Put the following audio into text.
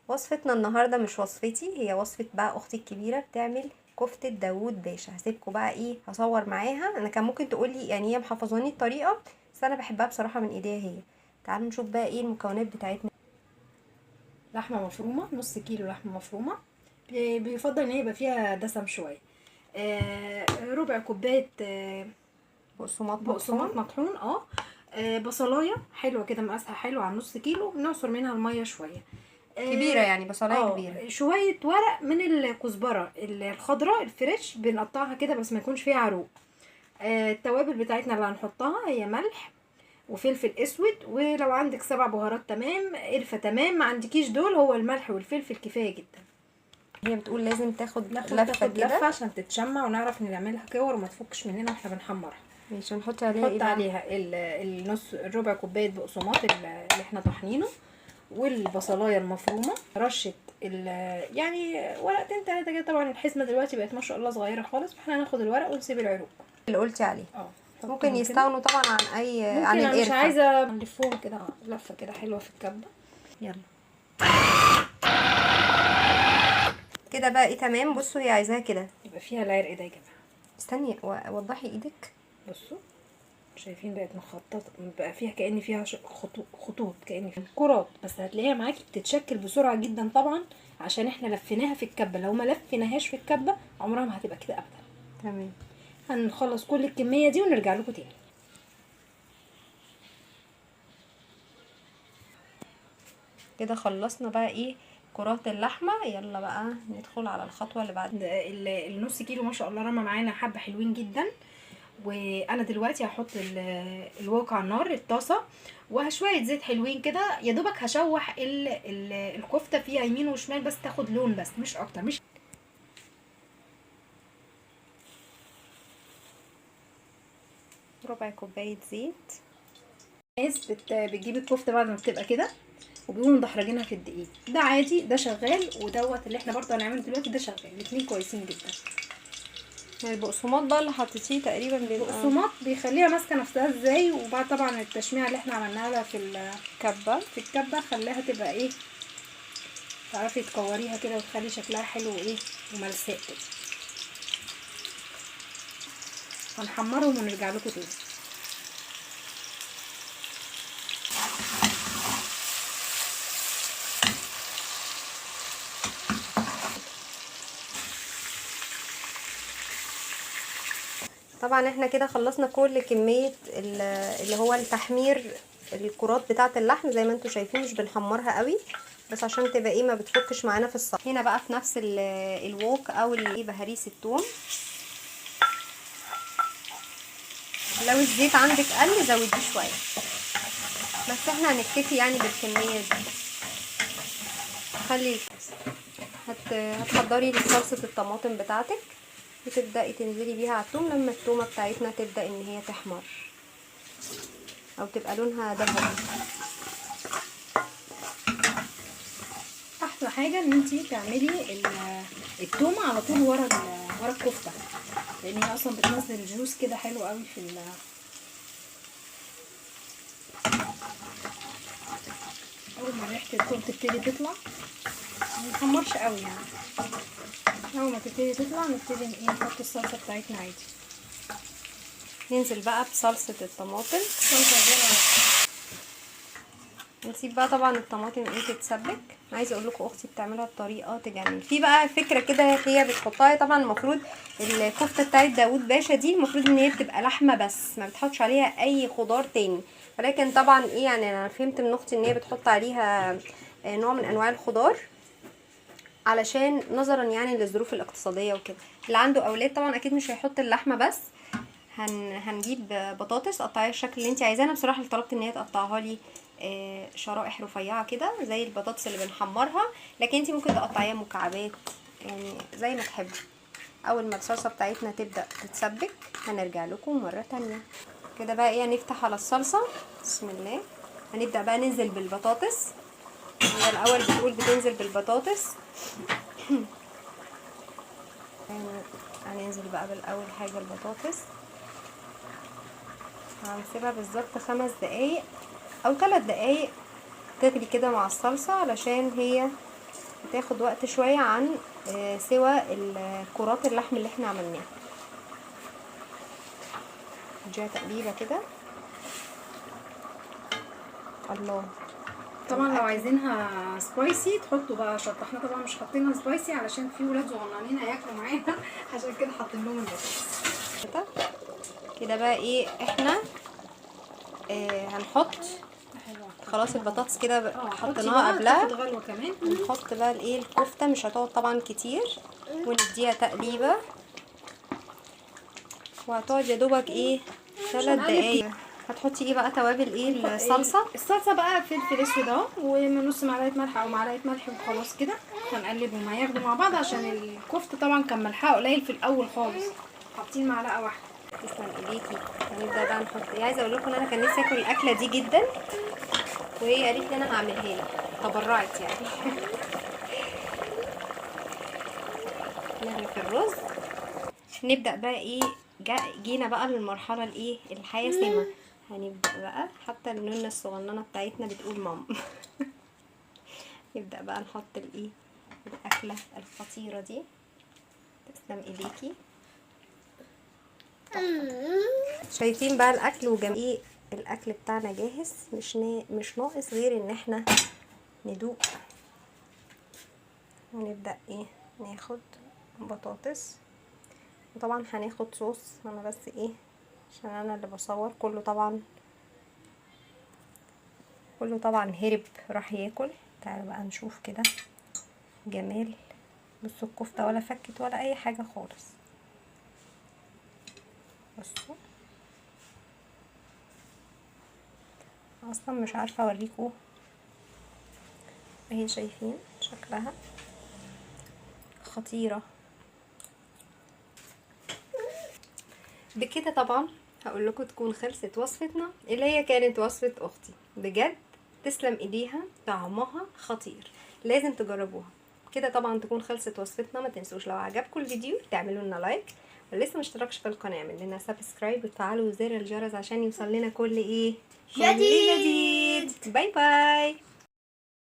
وصفتنا النهارده مش وصفتي، هي وصفة بقى اختي الكبيرة، بتعمل كفتة داوود باشا. هسيبكم بقى ايه، هصور معاها. انا كان ممكن تقولي يعني هي محافظاني الطريقة، بس انا بحبها بصراحة من ايديها هي. تعالوا نشوف بقى ايه المكونات بتاعتنا. لحمة مفرومة، نص كيلو لحمة مفرومة، بيفضل ان هي يبقى فيها دسم شوية. ربع كوباية، بقسماط بقسماط مطحون. مطحون. بصلاية حلوة كده مقاسها حلو على نص كيلو، بنعصر منها المية شوية. كبيرة يعني، بصلاية كبيرة. شوية ورق من الكزبرة الخضراء الفريش، بنقطعها كده بس ما يكونش فيها عروق. التوابل بتاعتنا اللي هنحطها هي ملح وفلفل اسود، ولو عندك 7 بهارات تمام، قرفة تمام، ما عندكيش دول هو الملح والفلفل كفاية جدا. هي بتقول لازم تاخد لفة تاخد كده. لفة عشان تتشمع ونعرف نعملها كور وما تفكش مننا واحنا بنحمرها. ماشي. هنحط عليها نحط ايه بقى؟ عليها النص، الربع كوباية بقسماط اللي احنا طحنينه، والبصلاية المفرومة، رشة يعني ورقتين تلاتة كده. طبعا الحزمة دلوقتي بقت ما شاء الله صغيرة خالص، فاحنا هناخد الورق ونسيب العروق اللي قلتي عليه. نحطهم ممكن كده. يستغنوا طبعا عن اي، ممكن عن انا مش القرفة. عايزة نلفهم كده لفة كده حلوة في الكبة. يلا كده بقى ايه تمام. بصوا هي عايزاها كده يبقى فيها العرق ده يا جماعة. استني، وضحي ايدك. بصوا شايفين بقت مخططة، بقى فيها كأن فيها خطوط، كأن فيها كرات، بس هتلاقيها معاكي بتتشكل بسرعة جدا طبعا عشان احنا لفيناها في الكبة. لو ما لفيناهاش في الكبة عمرها ما هتبقى كده ابدا. تمام. هنخلص كل الكمية دي ونرجع لكم تاني. كده خلصنا بقى ايه كرات اللحمة. يلا بقى ندخل على الخطوة اللي بعد. ده النص كيلو ما شاء الله رمى معانا حبة حلوين جدا. وانا دلوقتي هحط الوك على النار، الطاسة، وشوية زيت حلوين كده، يا دوبك هشوح الكفتة فيها يمين وشمال بس تاخد لون بس، مش اكتر. مش ربع كوباية زيت. ناس بتجيب الكفتة بعد ما بتبقى كده وبيقوموا مدحرجينها في الدقيق، ده عادي، ده شغال، ودوت اللي احنا برضه هنعمله دلوقتي ده شغال، الاتنين كويسين جدا. البقسماط بقى اللي حطيتيه تقريبا بيبقى البقسماط بيخليها ماسكه نفسها ازاي، وبعد طبعا التشميع اللي احنا عملناها لها في الكبه، في الكبه خلاها تبقى ايه، تعرفي تكوريها كده وتخلي شكلها حلو وايه وملساء كده. هنحمرهم ونرجع لكم تاني. طبعا احنا كده خلصنا كل كمية اللي هو التحمير الكرات بتاعة اللحم. زي ما انتم شايفين مش بنحمرها قوي، بس عشان تبقى ايه ما بتفكش معانا في الصف. هنا بقى في نفس الوك او بهاريس الثوم. لو الزيت عندك قل زوديه شوية، بس احنا هنكتفي يعني بالكمية دي. خلي هتحضري صلصة الطماطم بتاعتك وتبدأي تنزلي بيها على الثوم لما الثومة بتاعتنا تبدأ ان هي تحمر او تبقى لونها ذهبي. احلى حاجة ان انتي تعملي الثومة على طول ورا الكفتة، لان هي اصلا بتنزل الجوس كده حلو قوي في اول ما ريحة الثوم تبتدي تطلع، ما نحمرش قوي يعني، اول ما تبتدي تطلع نبتدي نحط الصلصة بتاعتنا عادي. ننزل بقى بصلصة الطماطم. صلصة بقى. نسيب بقى طبعا الطماطم تتسبك. عايزه اقول لكم اختي بتعملها بطريقة تجنن. في بقى فكرة كده هي بتحطها، طبعا المفروض الكفتة بتاعت داوود باشا دي المفروض ان هي بتبقى لحمه بس، ما بتحطش عليها اي خضار تاني، ولكن طبعا ايه يعني انا فهمت من اختي ان هي بتحط عليها نوع من انواع الخضار علشان نظرا يعني للظروف الاقتصادية وكده. اللي عنده اولاد طبعا اكيد مش هيحط اللحمة بس. هنجيب بطاطس، قطعيها الشكل اللي انت عايزاه. انا بصراحة اللي طلبت ان هي تقطعها لي شرائح رفيعة كده زي البطاطس اللي بنحمرها، لكن انت ممكن تقطعيها مكعبات يعني زي ما تحبي. اول ما الصلصه بتاعتنا تبدا تتسبك هنرجع لكم مرة تانية. كده بقى ايه هنفتح على الصلصه. بسم الله. هنبدا بقى ننزل بالبطاطس. هي الاول بتقول بتنزل بالبطاطس. هننزل بقى بالاول حاجة البطاطس. هنسيبها بالظبط 5 دقايق او 3 دقايق تغلي كده مع الصلصة علشان هي هتاخد وقت شوية عن سوى كرات اللحم اللي احنا عملناها. نديها تقليبه كده. الله. طبعا لو عايزينها spicy تحطوا بقى شطه، احنا طبعا مش حاطينها spicy علشان في ولاد صغننين هياكلوا معانا، عشان كده حاطين لهم البطاطس كده. بقى ايه احنا هنحط خلاص البطاطس كده حطيناها قبلها، غلوه كمان. نحط بقى الايه الكفتة، مش هتقعد طبعا كتير، ونديها تقليبه، وهتقعد يا دوبك ايه 3 دقايق. هتحطي ايه بقى توابل ايه الصلصه؟ الصلصه بقى فلفل اسود اهو، ومن نص معلقه ملح او معلقه ملح وخلاص كده. هنقلبهم هياخدوا مع بعض، عشان الكفتة طبعا كان ملحها قليل في الاول خالص، حاطين معلقه واحدة. تسلم ايديكي. هنبدا بقى نحط ايه. عايزه اقول لكم ان انا كان نفسي اكل الاكلة دي جدا، وهي قالت لي انا هعملها لك، تبرعت يعني. نغرف الرز. نبدا بقى ايه، جينا بقى للمرحلة الايه الحاسمة. هنبدا بقى، حتى النونه الصغننه بتاعتنا بتقول مام. نبدا بقى نحط الايه الاكلة الخطيرة دي. تسلم ايديكي. شايفين بقى الاكل وجميل ايه الاكل بتاعنا جاهز، مش ناقص غير ان احنا ندوق. ونبدا ايه ناخد بطاطس، وطبعا هناخد صوص. انا بس ايه عشان انا اللي بصور، كله طبعا كله طبعا هرب راح ياكل. تعالوا بقى نشوف كده جمال. بصوا الكفتة ولا فكت ولا اي حاجة خالص. بصوا اصلا مش عارفه اوريكم، اهي شايفين شكلها خطيرة. بكده طبعا هقول لكم تكون خلصت وصفتنا اللي هي كانت وصفه اختي. بجد تسلم ايديها، طعمها خطير، لازم تجربوها. كده طبعا تكون خلصت وصفتنا. ما تنسوش لو عجبكم الفيديو تعملوا لنا like، واللي لسه مشتركش في القناة اعمل لنا subscribe وتفعلوا زر الجرس عشان يوصل لنا كل ايه جديد. bye bye.